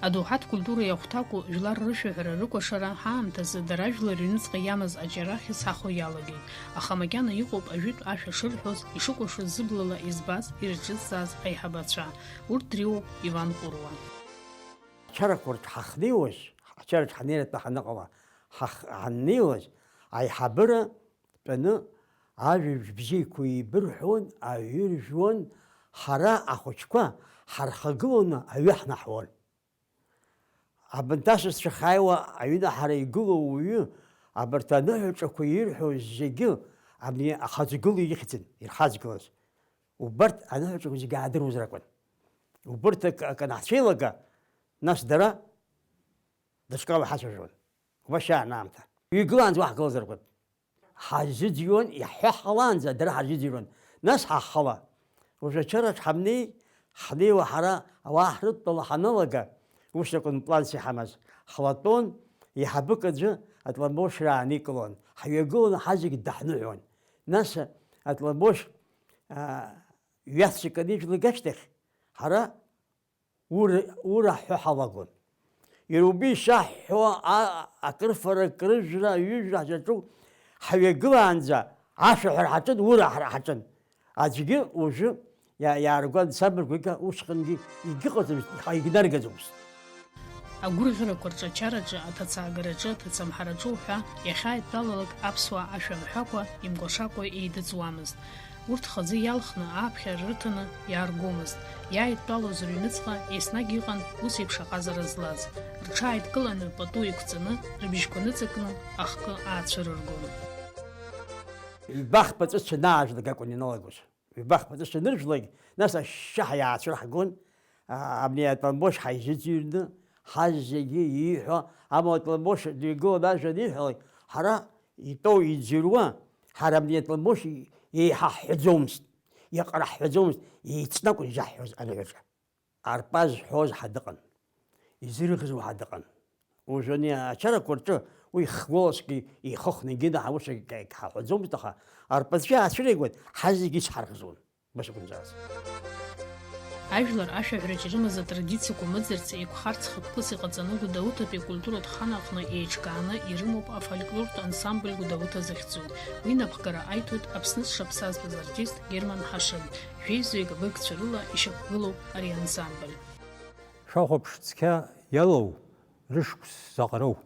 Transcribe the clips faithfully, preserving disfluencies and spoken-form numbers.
Адоуҳатә культуреи ахәҭакәу жәлар рышәаҳәара рыкәашара ҳаамҭазы дара ажәлар рыҩныҵҟа иамаз аҿиара ахьыцҳахо иалагеит, аха макьана иҟоуп ажәытә ашәа шырҳәоз, ишыкәашоз зыблала избаз, ирыҿыцӡаз аиҳабацәа. Урҭ дреиуоуп Иван Ҟәыруа. Ачарақәа рҿы ҳахнеиуаз, ачараҿы ҳанеира атәы ҳаныҟала, ҳах-, ҳаннеиуаз, аиҳабыра тәаны ажәабжь бзиақәа еибырҳәон, аҩы ржәуан, ҳара ахәыҷқәа ҳархагыланы аҩы ҳнаҳуан. Абанҭ асасцәа ахьааиуа аҩынаҳара игылоу ауаҩы, абарҭ аныҳәаҿақәа ирҳәоз зегьы абни ахаҵгылаҩ ихьӡын ирхаҵгылаз. Убарҭ аныҳәаҿақәа зегьы аадыруазар акәын. Убырҭ ак-, акы анаҳцәеилага, нас дара даҽакала иҳацәажәон. Убас иаан аамҭа. Ҩгылаанӡа уаҳа ҳгылазар акәын. Ҳазыӡырҩуан, иаҳҳәо ҳҟалаанӡа дара ҳазыӡырҩуан. Нас ҳахала. Уажә ачараҿ ҳамнеи, ҳнеиуа ҳара ауаа ҳрыдтәала ҳаналага, ус акәын планс иҳамаз. Ҳлатәон, еиҳабык аӡәы атланбошьра ааникылон. Ҳҩагыланы ҳазегь даҳныҳәон. Нас атланбошь, аа, ҩаццакы анижәлак ашьҭахь, ҳара ура, ура ҳҳәо ҳалагон. Иара убри ишаҳҳәо, а-, акрыфара, акрыжәра, аҩыжәра ҳзаҿу ҳҩагылаанӡа ашәаҳәара ҳаҿын, ура ҳара ҳаҿын. Аӡәгьы уажәы иа-, иаарго ансамбльқәа усҟангьы егьыҟаӡамызт, иҳа-, егьнаргаӡомызт. Агәырӷьарақәа рҿы, ачараҿы, аҭацаагараҿы, аҭацамҳараҿы уҳәа, иахьааидтәалалак аԥсуаа ашәа мҳәакәа, имкәашакәа еидыҵуамызт. Урҭ хазы иалхны, ааԥхьара рыҭаны иааргомызт. Иааидтәалоз рыҩныҵҟа еснагь иҟан ус еиԥш аҟазара злаз. Рҽааидкыланы, пату еиқәҵаны, рыбжьқәа ныҵакны ахкы аацәырыргон. Ҩба-хԥа ҵәыцәа анаажәлак акәын ианалагоз. Ҩба-хԥа ҵәыцәа аныржәлак, нас ашьшьаҳәа иаацәырҳгон, а-, абни атланбошь ҳаизыӡырҩны, ҳазегьы ииҳәо, амала атланбошь дҩагыланы ажәа аниҳәалак, ҳара итәоу иӡырҩуа, ҳара абни атланбошь еиҳа ҳҳәаӡомызт, иаҟара ҳҳәаӡомызт, еицны акәын изаҳҳәоз аныҳәаҿа. Арпа зҳәоз ҳа дыҟан, изырӷызуа ҳа дыҟан. Уажәы ани ачарақәа рҿы уи хгәыласгьы ихыхны егьынаҳа ус егь-, егь-, ҳаҳәаӡомызт, аха арпаҵәы аацәыригоит, ҳазегьы ицҳарӷзуан. Башақәынҵәааз. Ажәлар ашәаҳәараҿ ирымаз атрадициақәа мыӡырц, еиқәхарц хықәкыс иҟаҵаны Гәдоуҭатәи акультуратә хан аҟны еиҿкааны ирымоуп афольклортә ансамбль Гәдоуҭа захьӡу. Уи напхгара аиҭоит Аԥсны зҽаԥсазтәыз артист Герман Ҳашыг. Жәеизаҩык абыргцәа рыла ишьақәгылоуп ари ансамбль. Шәахәаԥш цқьа иалоу рышықәс заҟароу.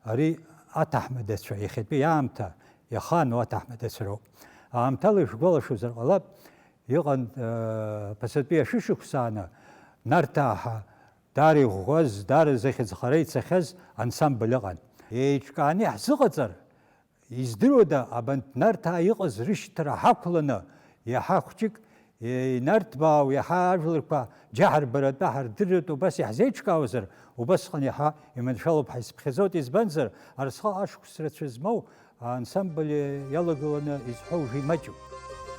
Ари аҭаҳмадацәа, иахьатәи аамҭа иахаану аҭаҳмадацәа роуп. Аамҭала ишәгәалашәозар ҟалап, иҟан, э, ԥасатәи ашәышықәсааны Нарҭаа ҳәа даара иӷәӷәаз, даара зыхьӡ хара ицахьаз ансамбль ыҟан. Еиҿкааны иаҳзыҟаҵар, издыруада, абанҭ Нарҭаа иҟаз рышьҭра ҳақәланы, иаҳа хәҷык, инарҭбаау, иаҳа ажәларқәа џьаҳарбаратәы ҳардырратәы убас иаҳзеиҿкаауазар, убасҟан иаҳа иманшәалоуп ҳәа исыԥхьаӡоит, избанзар, арсҟак ашықәс рацәа змоу аансамбль иалагыланы изҳәо уже имаҷуп.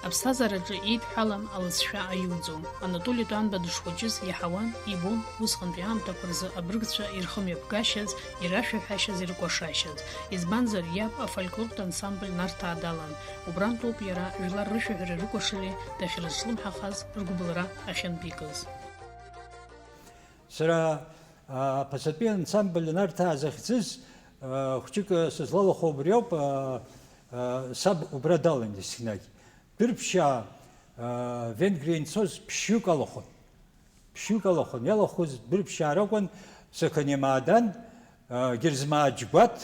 Аԥсҭазаараҿы еидҳәалан алыҵшәа аиуӡом. Анатоли Тәанба дышхәыҷыз иаҳауан, ибон, усҟантәи аамҭақәа рзы абыргцәа ирхымҩаԥгашьаз, ирашәаҳәашьаз, иркәашашьаз. Избанзар, иаб афольклортә ансамбль Нарҭаа далан. Убрантәоуп иара жәлар рышәаҳәара рыкәашареи дахьрызҿлымҳахаз ргәыбылра ахьынтәикыз. Сара, а, аԥасатәи ансамбль Нарҭаа захьӡыз, а, хәҷык сызлалахәу убри ауп, а, а, саб убра далан есқьынагь. Дырԥшьаа, а, Венгриа инцоз ԥшьҩык алахәын. Ԥшьҩык алахәын. Иалахәыз дырԥшьаа ракәын, Сақанимаа Дан, а, Герзмаа Џьгәаҭ,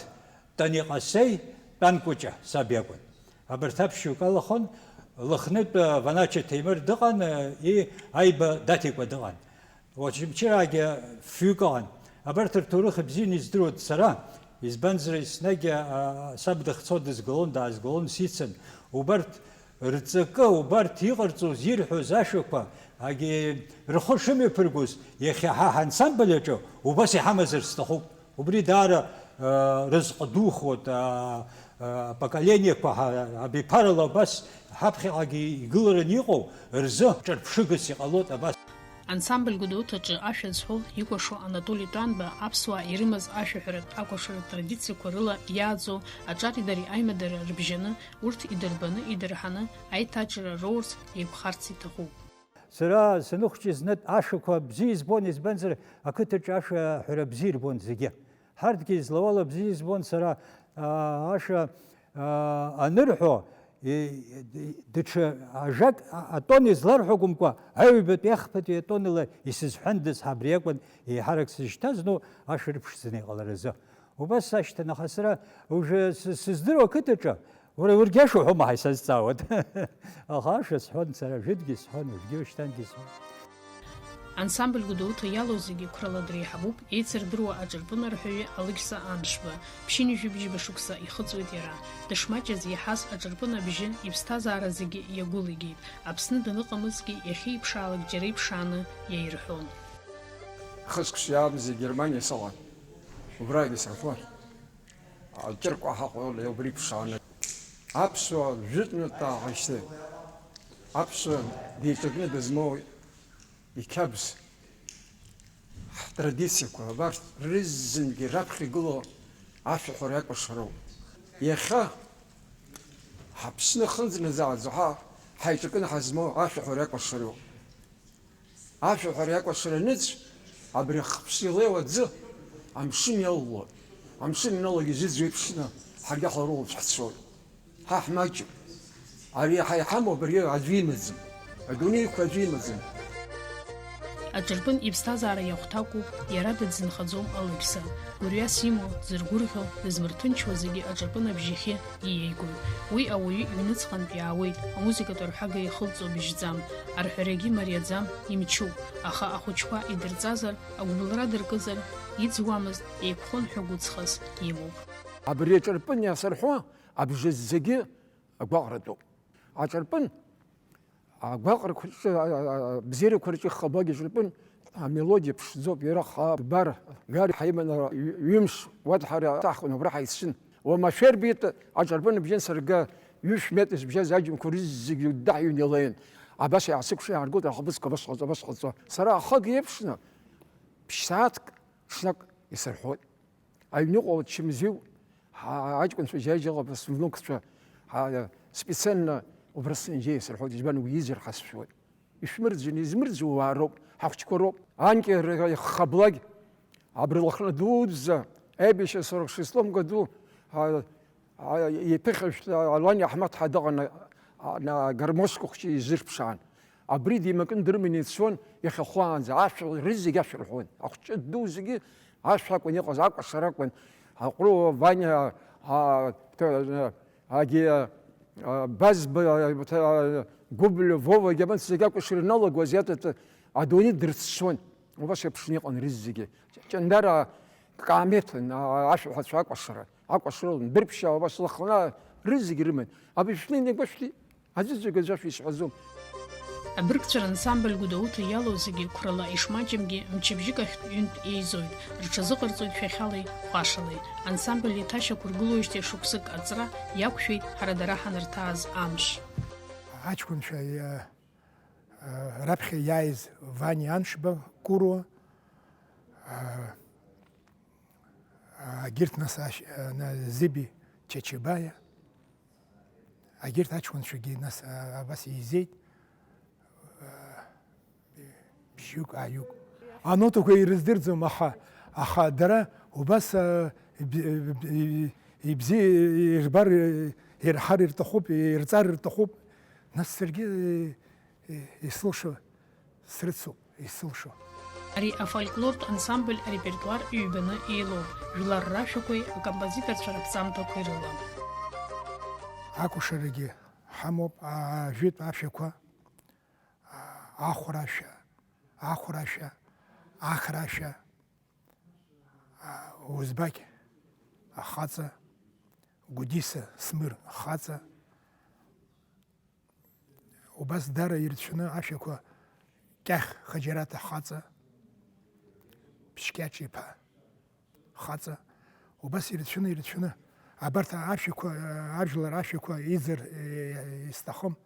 Тани Ҟасеи, Тәан Кәыҷа саб иакәын. Абарҭ аԥшьҩык алахәын, Лыхнытә, а, Ванача Ҭемыр дыҟан, а, и Аиба Даҭикәа дыҟан. Очамчыраагьы фҩык ыҟан. Абарҭ рҭоурых бзианы издыруан сара, избанзар, еснагь, а, саб дахьцо дызгалон, даазгалон, сицын. Убарҭ рҵакы, убарҭ иҟарҵоз, ирҳәоз ашәақәа, агьи рхы шымҩаԥыргоз, иахьа ҳа ҳансамбль аҿы убас иҳамазар сҭахуп. Убри даара, а, рызҟ духоит, а, а, апоколениақәа ҳа-, абиԥарала абас ҳаԥхьаҟагьы игылараны иҟоу рзы ҿырԥшыгас иҟалоит абас. Ансамбль Гәдоуҭаҿы ашәа зҳәо, икәашо Анатоли Тәанба аԥсуаа ирымаз ашәаҳәаратә акәашаратә традициақәа рыла иааӡо аҿари дареи аимадара рыбжьаны, урҭ идырбаны, идырҳаны аиҭаҿра роурц еиқәхарц иҭахуп. Сара саныхәҷыз знык ашәақәа бзиа избон, избанзар, ақыҭаҿы ашәа аҳәара бзиа ирбон зегьы. Ҳарҭгьы злауала бзиа избон сара, аа, ашәа, аа, анырҳәо, и-, и-, даҽа ажәак а-, атон изларҳәагәымкәа, аҩбатәи ахԥатәи атонала исызҳәандаз ҳәа абри акәын еиҳарак сызшьҭаз, ну, ашәа рыԥшӡаны иҟаларазы. Убас сашьҭан, аха сара уже сы-, сыздыруа ақыҭаҿы, уара ургьы ашәа уҳәома ҳәа исазҵаауан. Аха ашәа сҳәон сара, жәытәгьы сҳәон, уажәгьы уашьҭангьы сҳәон. Ансамбль Гәдоуҭа иалоу зегьы қәрала дреиҳабуп еицырдыруа аҿырпын арҳәаҩы Алықьса Аншба. Ԥшьынҩажәи бжьба шықәса ихыҵуеит иара. Дышмаҷыз иаҳаз аҿырпын абжьы иԥсҭазаара зегьы иагәылигеит. Аԥсны даныҟамызгьы иахьеиԥшаалак џьара иԥшааны иаирҳәон. Хыск сиаамзи Германиа салан. Убрагьы сырфон. Аҷыркәа ҳаҟоуп, убри ԥшааны. Аԥсуаа жәытәнатә ааҳашьҭы. Аԥсуа деиҿакны дызмоу иқьабз, ҳтрадициақәа, абарҭ рызынтәгьы раԥхьа игылоу ашәаҳәара иакәашароуп. Иахьа ҳаԥсны хынӡнаӡааӡо ҳа-, ҳаиҿакны ҳазмоу ашәаҳәара иакәашароуп. Ашәаҳәара иакәашара аныҵ, абри ахԥсы илеиуа аӡы амшын иалалоит. Амшын ианалалак изыӡуа еиԥшны, ҳаргьы ҳларылоуп ҳцоит. Ҳа ҳмаҷуп. Ари ҳа иҳамоу абри аӡәы имаӡам. Адунеиқәа аӡәы имаӡам. Аҿырпын иԥсҭазаара иахәҭакуп, иара дыӡынхаӡом Алықьса. Гәырҩас имоу, дзыргәырӷьо, дызмырҭынчуа зегьы аҿырпын абжьахьы иеигоит. Уи ауаҩы иҩныҵҟантә иаауеит, амузыкатә арҳәага ихылҵо бжьӡам, арҳәарагьы мариаӡам, имчуп, аха ахәыҷқәа идырҵазар, агәыбылра дыркызар, иӡуамызт, еиқәхон ҳәа гәыҵхас имоуп. Абри аҿырпын иасырҳәо абжьы зегьы агәаҟратәуп. Аҿырпын агәаҟрақәа рҿы, а, а, а, абзиарақәа рҿы ихаблагьы аҿырпын амелодиа ԥшӡоуп, иара хаа, ббар, гар ҳаиманы ҩ-, ҩымш уаҭәҳара аҭахын, убра ҳаицын. Уамашәа ирбеит аҿырпын абжьан сарга ҩышә метр збжьаз аџьымқәа рызегьы даҳҩын илеин. Абас иаасыкәша иааргоит ахаԥыцқәа абас ҟаҵо, абас ҟаҵо. Сара ахагьы еиԥшны ԥшь-сааҭк ҽнак исырҳәоит. Аҩныҟа учымзиу, ҳа-, аҷкәынцәа џьа-џьала, ҳа-, специально убра сынџьа исырҳәоит, избан уи изар ҳәа сшәоит. Ишәмырӡын, измырӡуа уаа роуп, ҳахәҷқәа роуп. Анкьа р-, иххаблак, абри Лыхны дуӡӡа, аибашьра сорок шестом году, а, а, иԥыхьашәҭ Алан Иаҳмаҭ ҳәа дыҟан, а, на, гармошка хәҷы изырԥшаан. Абри димакын дрыманы ицон, иахьахәлаанӡа ашәа, рызегь ашәа рҳәон. Ахәҷы ду зегьы ашәа акәын иҟаз, акәашара акәын. Аҟәрыуа Ваниа, а, т-, а, агьи, а, Базба, а, т-, а, Гәыблиа, Вовагьы абанҭ зегь акәашара иналагоз иаҵаҵ-, адунеи дырццон. Убас еиԥшны иҟан рызегьы. Ҷандара каамеҭын, а, ашәаҳәацәа акәашара, акәашара, дырԥшьаа убас Лыхны рызегь рыман. Абри шәнеины игәашәҭи? Аӡәыӡәк аӡәы ашәа исҳәаӡом. Абыргцәа рансамбль Гәдоуҭа иалоу зегьы қәрала ишмаҷымгьы, мчыбжьык ахьтә ҩынтә еизоит, рҽазыҟарҵоит шәахьалеи хәашалеи. Ансамбль иҭашьақәыргылоижьҭеи шықәсык аҵра иақәшәеит ҳара дара ҳанырҭааз амш. Аҷкәынцәа, иа-, раԥхьа иааиз Вани Аншба, Куруа, а, егьырҭ нас ашь-, а, на-, Зиби Чачабаиа. Егьырҭ аҷкәынцәагьы нас, а, абас еизеит, а, бжьҩык, ааҩык. Анотақәа ирыздырӡом, аха, аха дара убас, а, иб-, иб-, ибзиа ирбар, ирҳар рҭахуп, ирҵар рҭахуп. Нас саргьы, э, э, исылшо срыцуп, исылшо. Ари афольклортә ансамбль арепертуар ҩбаны еилоуп, жәлар рашәақәеи акомпозиторцәа раԥҵамҭақәеи рыла. Акәашарагьы ҳамоуп, ажәытә ашәақәа, а, ахәрашәа, ахәрашәа, ахрашәа, а, Узбақь ахаҵа, Гәдиса Смыр ахаҵа, Убас дара ирацәаны ашәақәа Кьахь Хаџьараҭ ахаҵа, Ԥшькьаҿ-иԥа хаҵа, убас ирацәаны, ирацәаны абарҭ ашәақәа, ажәлар ашәақәа иӡыр, е, исҭахым,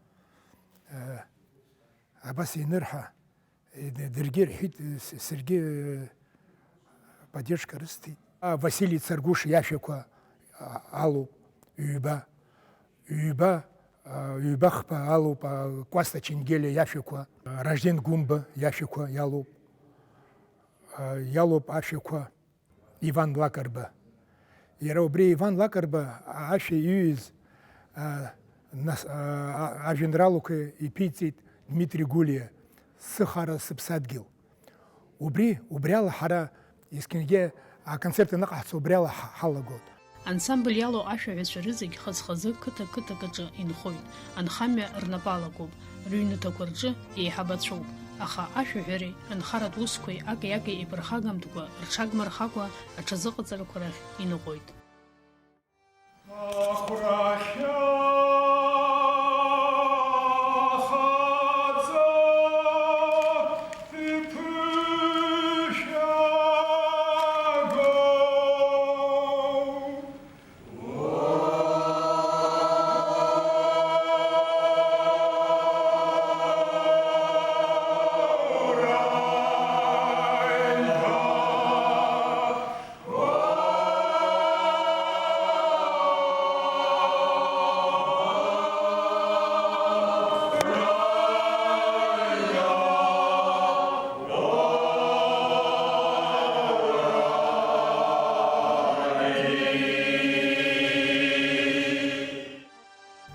е, абас инырҳа, е, д-, даргьы рҳәит, е, с-, саргьы, е, поддержка рысҭеит. А, Василий Царгәыш иашәақәа, а, алоуп, ҩба, ҩба, Ҩбахԥа алоуп, Кәасҭа Ченгелиа иашәақәа, Ражден Гәымба иашәақәа иалоуп, иалоуп ашәақәа Иван Лакрба. Иара убри Иван Лакрба ашәа иҩыз, нас, ажәеинраалақәа иԥиҵеит Дмитри Гәлиа, Сыхара сыԥсадгьыл. Убри, убри ала ҳара есқьынгьы аконцерт аныҟаҳҵо убри ала ҳалагоит. Ансамбль иалоу ашәаҳәацәа рызегь хаз-хазы қыҭа-қыҭак аҿы инхоит, анхамҩа рнапы алагоуп, рыҩнаҭақәа рҿы еиҳабацәоуп, аха ашәаҳәареи анхаратә усқәеи аки-аки еиԥырхагамҭақәа рҽагмырхакәа аҽазыҟаҵарақәа рахь иныҟәоит.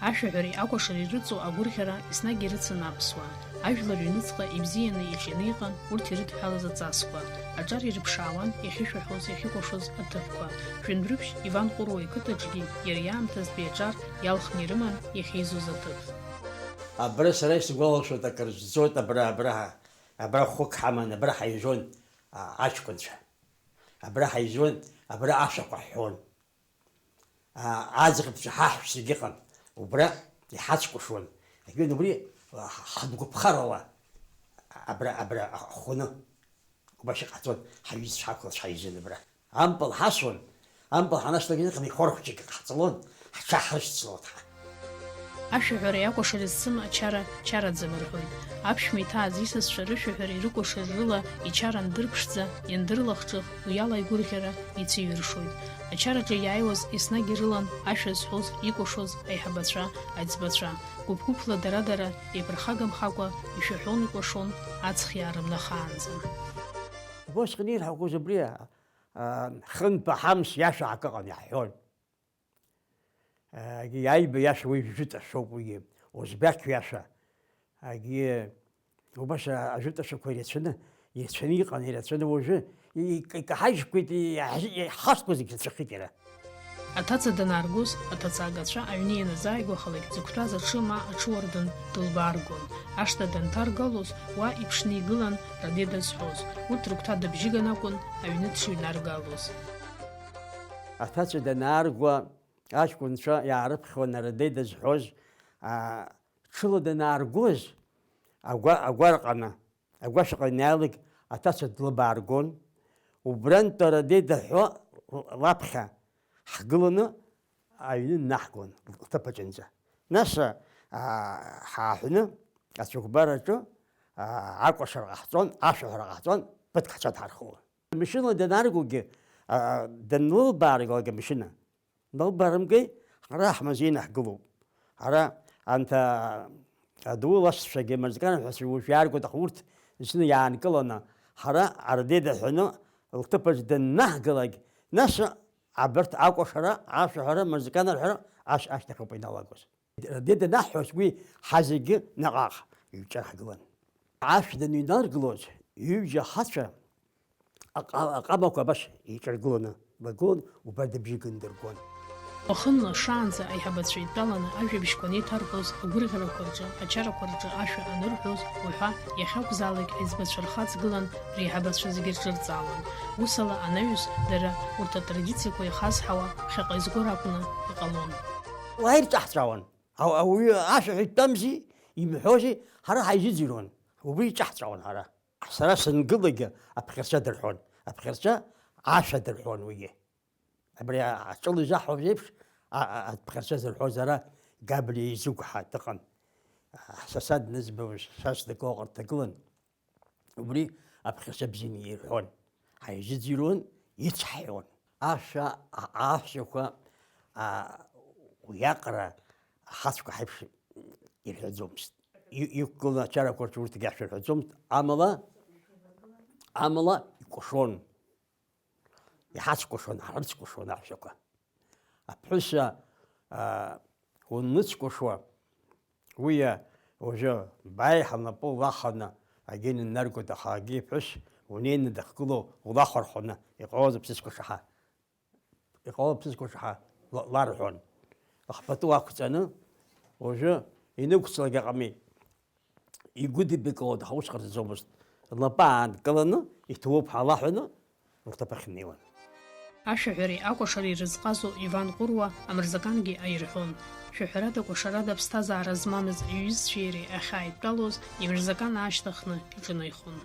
Ашәаҳәареи акәашареи ирыҵоу агәырӷьара еснагь ирыцын аԥсуаа. Ажәлар ҩныҵҟа ибзианы иҿианы иҟан урҭ ирыдҳәалаз аҵасқәа, аҿар ирыԥшаауан иахьышәаҳәоз, иахьыкәашоз аҭыԥқәа. Жәындәрыԥшь Иван Ҟәыруа иқыҭаҿгьы иара иаамҭазтәи аҿар иалхны ирыман иахьеизоз аҭыԥ. Абра сара исгәалашәоит, акыр ӡәӡәоит абра, абра, абра хәык ҳаман, абра ҳаижәон, а, аҷкәынцәа. Абра ҳаижәон, абра ашәақәа ҳҳәон. Аа, аӡӷабцәа ҳаҳәшьцәагьы ыҟан, убра иҳацкәашон. Егьын убри, ҳ-, ҳгәаԥхарала абра, абра ахәны убас иҟаҳҵон, ҳаҩызцәа ҳақәлацәа ҳаизын абра. Ампыл ҳасуан, ампыл ҳанашьҭалак иҟан, ихәархәҷык ҟаҳҵалон, ҳҽаҳрышьцылон ҳа. Ашәаҳәареи акәашареи зцым ачара чараӡам рҳәоит. Аԥшәма иҭааз исасцәа рышәаҳәареи рыкәашареи рыла ичара андырԥшӡа, иандырлахҿых, уи ала игәырӷьара ицәыҩыршоит. Ачараҿы иааиуаз еснагь ирылан ашәа зҳәоз, икәашоз аиҳабацәа, аиҵбацәа. Гәыԥ-гәыԥла дара-дара еиԥырхагамхакәа ишәаҳәон, икәашон, аҵх иаарымнахаанӡа. Убасҟан ирҳәақәоз абри, а, хынтә ҳамс иашәа акы ыҟан, иаҳҳәон. Егьи аиба иашәа уи жәытә ашәоуп, уигьы озбақь иашәа. Егьи убас ажәытәашақәа ирацәаны, ирацәаны иҟан, ирацәаны уажәы икаҳажьқәеит, иҳазкуа зегь рацәахеит иара. Аҭаца данааргоз, аҭацаагацәа аҩны ианазааигәахалак, дзықәтәаз аҽы ма аҽыуардын дылбааргон. Ашҭа данҭаргалоз, уа иԥшны игылан Радеда зҳәоз. Урҭ рыгәҭа дыбжьыган акәын аҩны дшыҩнаргалоз. Аҭаца данааргоа, аҷкәынцәа иаарыԥхьон Радеда зҳәоз, аа, ҽыла данааргоз, агәа-, агәарҟаны, агәашәаҟа ианаалак, аҭаца длыбааргон. Убрантәи Радеда ҳәа лаԥхьа ҳгыланы аҩны днаҳгон лҭыԥ аҿынӡа. Нас, аа, ҳааҳәны ацәыкәбараҿы, аа, акәашара ҟаҳҵон, ашәаҳәара ҟаҳҵон, ԥыҭк ҳцәа дҳархылон. Машьынала данааргогьы, аа, данлылбааргалак амашьына, Далбарымгеи, ҳара ҳмазеины ҳгылоуп. Ара анҭ, а, аду лашьцәагьы, Марзкан ҳәа уажә иааргоит, аха урҭ зны иаанкыланы, ҳара Ардеда ҳәаны лҭыԥаҿ даннаҳгалак, нас абарҭ акәашара, ашәаҳәара, Марзкан рҳәара аш-, ашьҭахь ауп иналагоз. Ардеда наҳҳәоз уи ҳазегьы наҟ-ааҟ иҩҿар ҳгылан. Ашә даныҩналаргылоз, ҩыџьа ҳацәа Аҟа-, аҟамақәа абас еиҿаргыланы лагылан, убра дыбжьы ганы дыргон. Уахынла шаанӡа аиҳабацәа еидтәаланы ажәабжьқәа анеиҭарҳәоз, агәырӷьарақәа рҿы, ачарақәа рҿы ашәа анырҳәоз, уҳәа, иахьакәзаалак аиҵбацәа рхаҵгылан, реиҳабацәа зегьы рҿырҵаауан. Усала анаҩс, дара урҭ атрадициақәа ихазҳауа ԥхьаҟа изго ракәны иҟалон. Уа ирҿаҳҵәаауан. Ау-, ауаҩы ашәа ҳәа итәамзи, имҳәози, ҳара ҳаизыӡырҩуан. Убри иҿаҳҵәаауан ҳара. Сара сангылогьы аԥхьарца дырҳәон. Аԥхьарца ашәа дырҳәон уигьы. Абри аҿыла изаҳҳәоз еиԥш, а-, а-, аԥхьарца зырҳәоз ара Габриа Изыгә ҳәа дыҟан. Са саднызбауаз, са сдакылаҟар дҭагылан. Убри аԥхьарца бзианы ирҳәон. Ҳаизыӡырҩуан, ицҳаиуан. Ашәа, а-, ашәақәа, а, уиаҟара, ахацәқәа ҳаиԥш ирҳәаӡомызт. И-, иқәгыланы ачарақәа рҿы урҭгьы ашәа рҳәаӡомызт, амала, амала икәашон. Иҳацкәашон, ҳрыцкәашон аҳәсақәа. Аԥҳәыс, аа, унлыцкәашуа, уи, уажәы бааи ҳанапы улаханы агьы иннаргоит, аха агьи аԥҳәыс унеины дахьгылоу улахәархәаны иҟалоз аԥсыӡқәа шаҳа, иҟало аԥсыӡқәа шаҳа ла-, ларҳәон. Лыхԥатәы уақәҵаны, уажәы инықәҵлак аҟами. Игәыдибакыло аус ҟарҵаӡомызт. Лнапы аанкыланы, иҭоуп ҳәа лаҳәаны, лҭыԥ ахь днеиуан. Ашәаҳәареи акәашареи рызҟазоу Иван Ҟәыруа амырзакангьы аирҳәон. Шәаҳәарада, кәашарада аԥсҭазаара змамыз иҩызцәеи иареи ахьааидтәалоз, имырзакан аашьҭыхны иҿынеихон.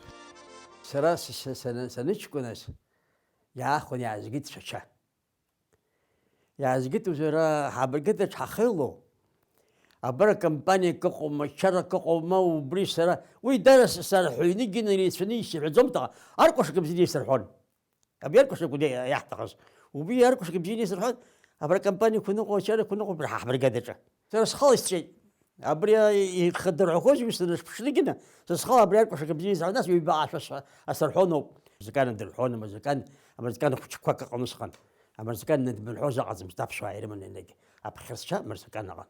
Сара с-, с-, саны-, саныҷкәыназ, иаахәаны иаазгеит Цәача. Иаазгеит уажәы ара ҳабригада ҳахьылоу. Абар акомпаниак ыҟоума, чарак ыҟоума, убри сара, уи дара с-, сара ҳәа ҩнык инеицәаны исҳәаӡомызт, аха аркәашақәа бзианы исырҳәон. Абри аркәашақәа иа-, иаҳҭахыз. Убри аркәашақәа бзианы исырҳәон, абра акомпаниақәа ныҟәо, ачарақәа ныҟәо, абри ҳа-, ҳабригада аҿы. Сара схала исҵәеит. Абри ихадырҳәақәоз ҩысҭаа шәышныкгьы, са схала абри аркәашақәа бзиа исҳәон, нас ҩба аашәа асырҳәон ауп. Амырзакан дырҳәон, амырзакан, амырзакан хәыҷқәак ыҟан усҟан. Амырзакан дмырҳәозар ыҟаӡамызт, аԥсуаа ирыманы ианагь. Аԥхьарцәа амырзакан ыҟан.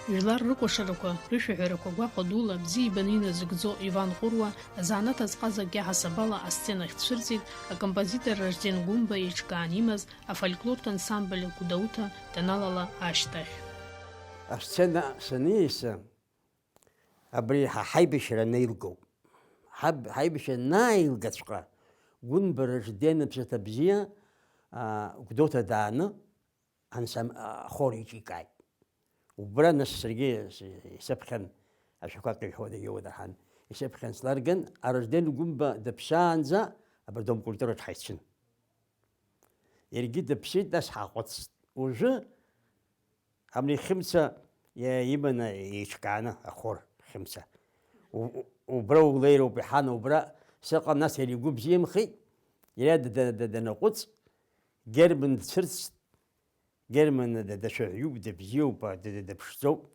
Жәлар рыкәашарақәа, рышәаҳәарақәа гәахәа дула бзиа ибаны иназыгӡо Иван Ҟәыруа, азанааҭ азҟазагьы ҳасабала асценахь дцәырҵит, акомпозитор Ражден Гәымба еиҿкаан имаз афольклортә ансамбль Гәдоуҭа даналала ашьҭахь. Асцена саниаиса, абри ҳа ҳаибашьра анеилгоуп. Ҳаб-, ҳаибашьра анааилгаҵәҟьа, Гәымба Ражден иԥсаҭа бзиа, аа, Гәдоуҭа дааны, ансам-, а, ахор еиҿикааит. Убра нас саргьы с-, исыԥхьан, ашәақәак иҳәо дагьоуа дарҳан, исыԥхьан сларган, Аражден Гәымба дыԥсаанӡа абри адом культураҿ ҳаицын. Иаргьы дыԥсит, нас ҳаҟәыҵт. Уажәы абни Хьымца иа-, иманы еиҿкааны ахор Хьымца. У-, у-, убра улеироуп иҳан, убра сыҟан, нас иара игәы бзиамхеит, иара д-, д-, д-, данаҟәыҵ, Герман дцәырҵт, Герман д-, дацәаҳәаҩуп, дыбзиоуп, д-, д-, дыԥшӡоуп.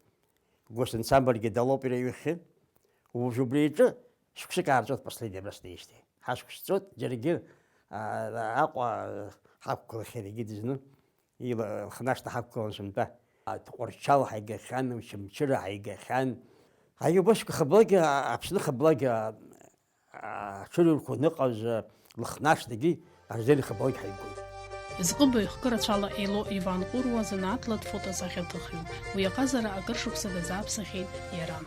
Госансамбльгьы далоуп иара иҩхьы. Уажә убри аҿы шықәсык аарҵәоит последний раз днеижьҭеи. Ҳашықәс ҵуеит, џьаргьы, а, Аҟәа ҳақәгылахьеит егьи дызну, ила-, лхнашҭа ҳақәгылан сынтәа. А, Тҟәарчал ҳаигахьан, Очамчыра ҳаигахьан. Аиубасқәа хыблагьы, а, Аԥсны хыблагьы, а, аҽырҩрқәа ныҟаз, а, Лыхнашҭагьы Арзен хыблагь ҳаигоит. Зҟыбаҩ хкы рацәала еилоу Иван Ҟәыруа занааҭла дфотосахьаҭыхҩуп. Уи аҟазара акыр шықәса дазааԥсахьеит иара.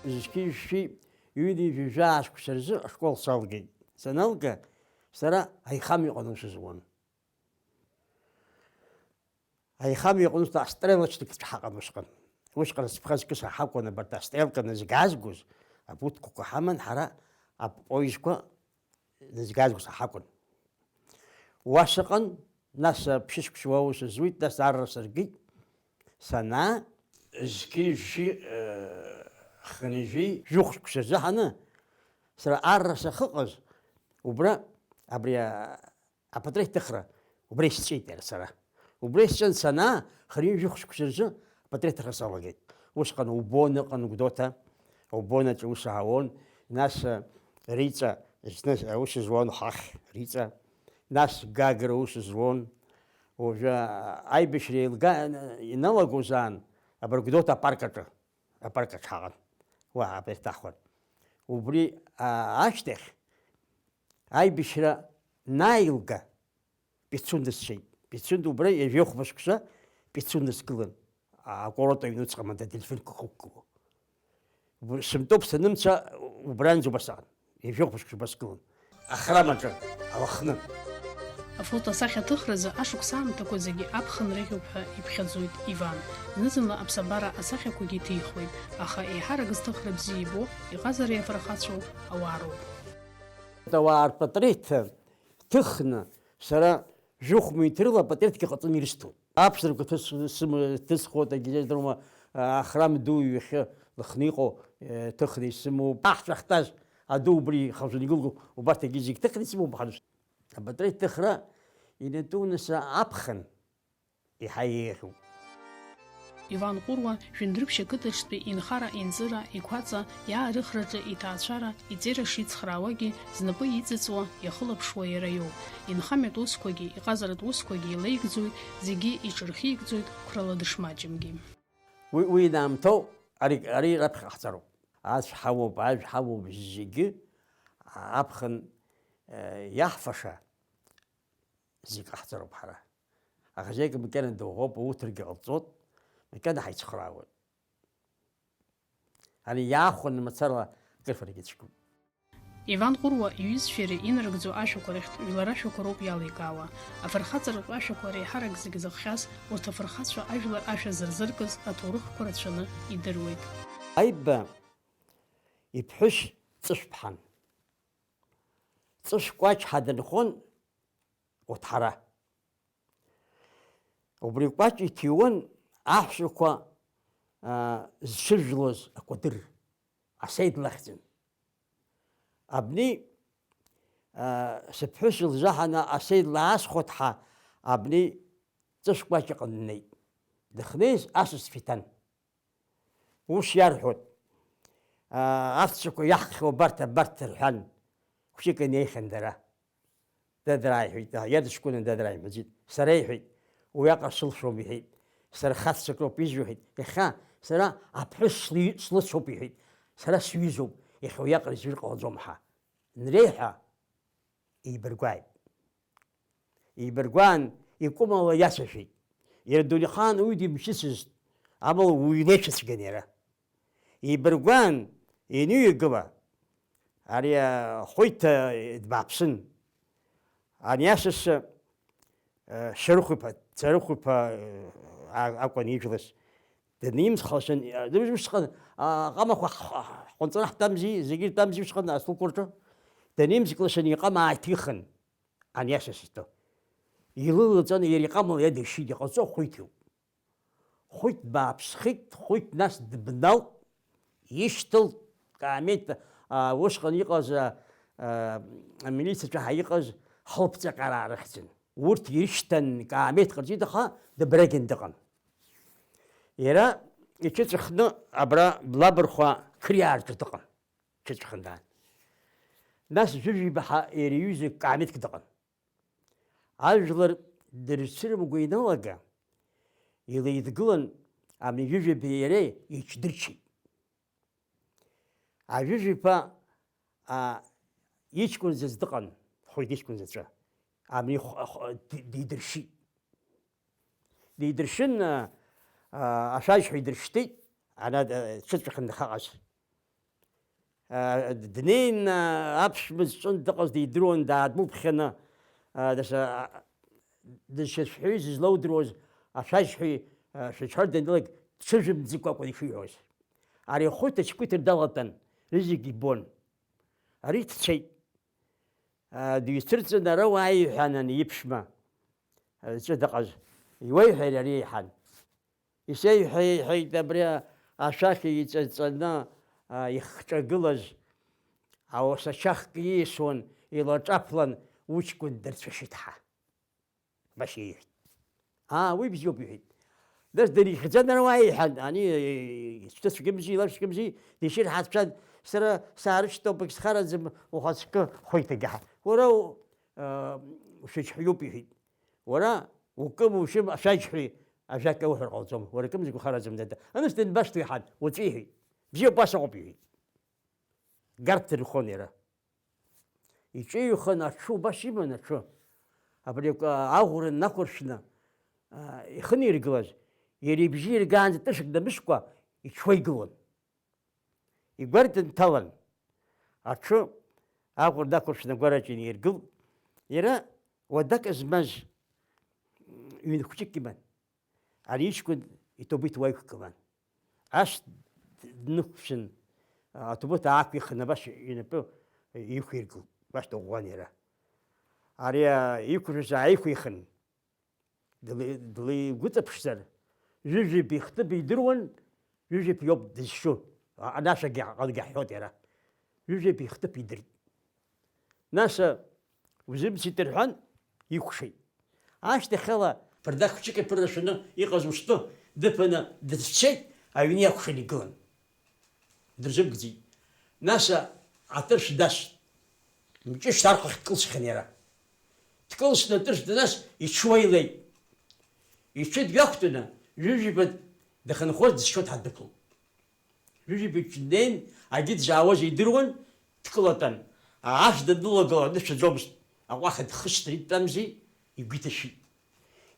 Зқьи жәшәи ҩынҩажәи жәаа шықәса рзы ашкол салгеит. Саналга, сара аихамҩаҟны аус зуан. Аихамҩаҟны усҟан астрелочникцәа ҳаҟан усҟан. Усҟан сыԥхасгьы саҳакәын абарҭ астрелка нызгазгоз, абудкақәа ҳаман, ҳара апоездқәа нызгазгоз ҳакәын. Уа сыҟан, нас ԥшьышықәса уа аус зуит, нас арра сыргеит. Санаа, зқьи жәшәи, э, хынҩажәи жәохә шықәса рзы ҳаны, сара арра сахьыҟаз, убра, абри, а, апатреҭ ҭыхра убра исҵәеит иара сара. Убра исҵәан санаа, хынҩажәи жәохә шықәса рзы апатреҭ ҭыхра салагеит. Усҟан убон ыҟан Гәдоуҭа, убон аҿы аус аауан, нас, а, Риҵа зны аус зуан ҳахь, Риҵа, нас Гагра аус зуан. Уажәы, а, аибашьра еилга-, иналагозаан, абри Гәдоуҭа апарк аҿы, апарк аҿы ҳаҟан, уа апатреҭ ҭаҳхуан. Убри, а, ашьҭахь аибашьра нааилга, Пицунда сцеит. Пицунда убра ҩажәи хәба шықәса Пицунда сгылан. Акурорт аҩнуҵҟа мада дельфинқәа ықәгылоу. Уб-, сынтәоуп санымца, убранӡа убас аҟан. Ҩажәи хәба шықәса убас сгылан. Ахрам аҿы, Алахны. Афотосахьаҭыхразы ашықәс аамҭақәа зегьы аԥхын рыхьуп ҳәа иԥхьаӡоит Иван. Зны-зынла аԥсабара асахьақәагьы ҭихуеит, аха еиҳарак зҭыхра бзиа ибо, иҟазара иафырхацәоу ауаа роуп. Ауаа рпатреҭ ҭыхны, сара жәохә минуҭ рыла апатреҭгьы ҟаҵаны ирысҭоит. Аԥшӡарақәа ҭыс-, сым-, ҭысхуеит, агьежьдырума, а, ахрам ду ҩахьы лыхны иҟоу, э, ҭыхны исымоуп. Аҳцәа ахьтәаз аду убри ихазын игылгоуп, убарҭ агьы зегь ҭыхны исымоуп, ханус. Апатреҭ ҭыхра инатәуны са аԥхын. Еиҳа еиӷьуп. Иван Ҟәыруа Жәындәрыԥшь ақыҭаҿтәи инхара-инҵыра, иқәаҵа, иаарыхраҿы иҭаацәара, иҵеира шицхраауагьы знапы иҵыҵуа, иахылаԥшуа иара иоуп. Инхамҩатә усқәагьы, иҟазаратә усқәагьы илеигӡоит, зегьы иҿырхьигӡоит қәрала дышмаҷымгьы. Уи, уи инаамҭоу ари, ари раԥхьа ҟаҳҵароуп. Ацә ҳауоуп, ажә ҳауоуп, зегьы аԥхын, э, иаҳфаша зегь ҟаҳҵароуп ҳара. Аха зегь макьана дыӷәӷәоуп, уҭыргьы ҟалҵоит, макьана ҳаицхраауеит. Ани иаахәаны мацара акрыфарагьы цәгьоуп. Иван Ҟәыруа иҩызцәеи иара инарыгӡо ашәақәа рахьтә жәларашәақәа роуп иаликаауа. Афырхаҵаратә ашәақәа реиҳарак зегь зыхҟьаз, урҭ афырхацәа ажәлар ашәа зырзыркыз аҭоурыхқәа рацәаны идыруеит. Аиба иԥҳәыс Ҵышә ԥҳан. Ҵышә Кәач ҳадынхон Оҭҳара. Убри Кәач иҭиуан аҳәсақәа, аа, зҽыжәлоз акәадыр, асеид лахьӡын. Абни, аа, сыԥҳәыс лзаҳаны асеид лаасхәаҭҳа абни Ҵышә Кәач иҟны днеит. Дыхнеиз асасцәа иҭан. Ус иарҳәоит, аа, аҳәсақәа иаҳхьоу абарҭ, абарҭ рҳәан, хәҷык инеихьан дара. Дадраа иҳәеит, аа, иадыҷкәына дадраа имҳәаӡеит. Сара иҳәеит, уиаҟара сылшом иҳәеит. Сара хаҵәцак роуп изжәу иҳәеит. Иахьа сара аԥҳәыс сли-, слыцуп иҳәеит. Сара сҩызоуп, иахьа уиаҟара изҩыр ҟалаӡом ҳәа. Нреиҳәа, еибаргәааит. Еибаргәаан, икәымала иацәажәеит. Иара дунеихаан уи димшьыцызт, амала уи леицәацәгьан иара. Еибаргәаан, ианыҩагыла, ари, а, Хәиҭа дбааԥсын. Ани асас, а, Шьарыхә-иԥа, Царыхә-иԥа, а, акәын ижәлас. Данимҵ-, усҟан, а, усҟан, а, аҟамақәа ҳ-, ҳ-, ҳҟәынҵара ҳтәамзи, зегьы ртәамзи усҟан асулқәа рҿы. Данимҵклашан иҟама ааиҭихын. Ани асас итәы. Илылаҵаны иара иҟамала иадыршьит, иҟаҵо Хәиҭ иоуп. Хәиҭ дбааԥсхеит, Хәиҭ нас дыбналт, ишьҭалт, Каамеҭ, а, усҟан иҟаз, а, а, амилициаҿы ҳа иҟаз ҳлыԥҵаҟьара аарыхьӡын. Урҭ ирышьҭан, Каамеҭ ҟарҵеит, аха Дыбрагин дыҟан. Иара иҽыҵәахны абра Блабырхәа Қыриаа рҿы дыҟан. Ҽыҵәахын даан. Нас Жәыжәиба ҳа иара иҩыза Каамеҭк дыҟан. Ажәлар дырцәырымго иналага, илеидгылан, ами Жәыжәибеи иареи еиҽдырчеит. Ажәыжәиԥа, а, иҷкәын заҵә дыҟан, Хәиҭ иҷкәын заҵәы. Ами хә-, хә-, ди-, дидыршьит. Дидыршьын, а, а, ашәажь ҳәа идыршьҭит, ана, а, дшыҵәахын дахаҟаз. А, днеин, а, аԥшәма зҿын дыҟаз дидыруан, даадәылԥхьаны, а, даса, а, дызшьацәҳәаҩы зызлоудыруаз ашәажь ҳәа, а, шәачҳар данылак, дҽыжәымҵӡыкәа акәын ишиҳәоз. Ари ахәыҭ ачқәиҭра далатәан, рызегь ибон. Ари дцеит. А, дицәырҵын, ара уааи, иҳәан, ани иԥшәма, а, зҿы дыҟаз, иуеиҳәеи ари, иҳәан. Исеиҳәа-, иҳәеит абри ашәақь иҵаҵаны, а, ихҿагылаз ауасачахк ииасуан, илаҿаԥлан уҷкәын дырцәашьит ҳәа. Башьа иҳәеит. Аа, уи бзиоуп, иҳәеит. Нас дырихьӡан ара уааи, иҳәан, ани, цәгьамзи, лаԥшьгьамзи, дишьыр ҳацәан, сара саарышьҭоуп, егьсхараӡам, ухаҵкы Хәиҭагьы ҳа. Уара, а, ушәаџьҳәаҩуп, иҳәеит. Уара укым ушьым ашәаџьҳәаҩ ажәак ауҳәар ҟалҵом. Уара кымзарак ухараӡам, дада. Аныс дынбашьҭуеи ҳан, уаҵәы иҳәеит. Бзиоуп, ас ыҟоуп, иҳәеит. Гарҭ дынхон иара. Иҿыҩеихон аҽы, убас иман аҽы. Абри акы аӷәра нақәыршәны, а, ихыниргылаз, иара ибжьы иргаанӡа тышак дамыскәа иҽуа игылон. Игәарҭа дынҭалан, аҽы аӷәра дақәыршәны агәараҿы иниргылт. Иара уадак змаз ҩын хәҷык иман. Ари иҷкәын итобит уаҩ кылан. Ас днықәшәын, атобит аақәихын, абас инапы иқәиргылт, убас дыӷәӷәан иара. Ари, а, иқәшәаз ааиқәихын, Дле-, длеигәыҵаԥшзар, Ҩыжәиԥ ихҭыԥ идыруан, Ҩыжәиԥ иоуп дызшьу, а-, анашәагьы аҟынгьы ҳҳәоит иара. Ҩыжәиԥ ихҭыԥ идырт. Нас, а, узымцеит рҳәан, икәшеит. Ашьҭахьала, бардак хәҷык иԥыррашәаны иҟаз устәы, Дыԥаны дыцәцеит, аҩны иакәшан игылан. Дырзымгӡеит. Нас аҭыршә дасит. Мҷышьҭа архәахь дкылсхьан иара. Дкылсны аҭыршә данас, иҽуа илеит. Иҽы дҩақәтәаны, ҩыжәибатә дахьынхоз дызшьуа дҳадәықәлт. Ҩыжәибатә днеин, агьы дзаауаз идыруан, дкылатәан. Ашә данылагыло анышә аӡомызт, аҟәаха дхысны дтәамзи, игәы иҭашәит.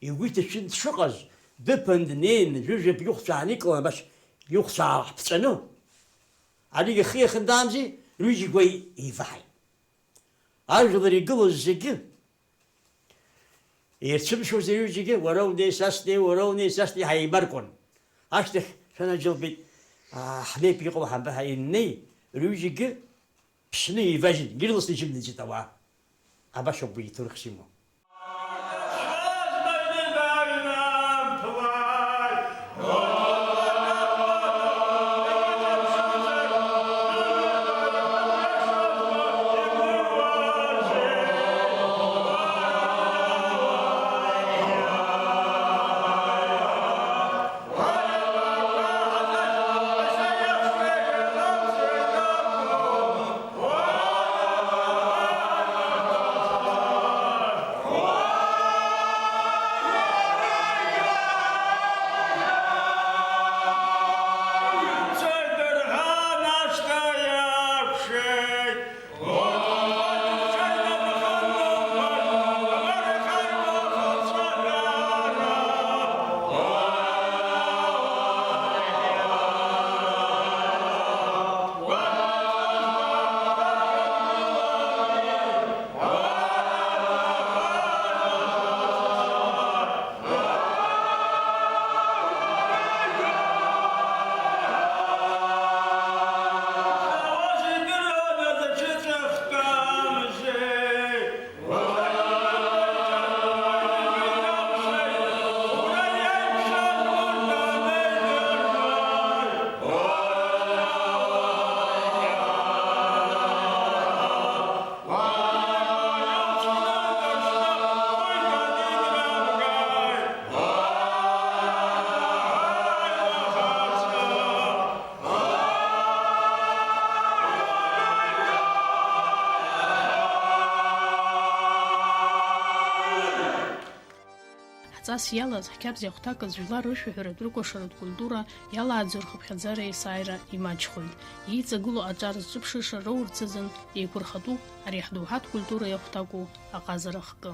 Игәы иҭашәын дшыҟаз, дыԥан днеин, ҩыжәаԥ ихәцәа ааникылан, абас ихәцәа ааҳәҵәаны, аригьы ахы иахындаамзи, рҩыџьагьы еиваҳаит. Ажәлар игылаз зегьы ирцәымшәоз, рҩыџьагьы, уара унеи, са снеи, уара унеи, са снеи, ҳаибаркуан. Ашьҭахь шәанаџьалбеит, аа, ҳнеип иҟоу ҳамбаҳа иннеи, рҩыџьагьы ԥшны еиважьын, ирласны ишьны дыӡит ауаа. Абас ауп уи иҭоурых шимоу. Ҳҵас иалаз, ҳқьабзи ахәҭакыз жәлар рышәаҳәаратә рыкәашаратә культура иалааӡо рхыԥхьаӡара есааира имаҷхоит. Иеиҵагылоу аҿар зҿыԥшыша роурц азын еиқәырхатәуп ари ҳдоуҳатә культура иахәҭаку аҟазара хкы.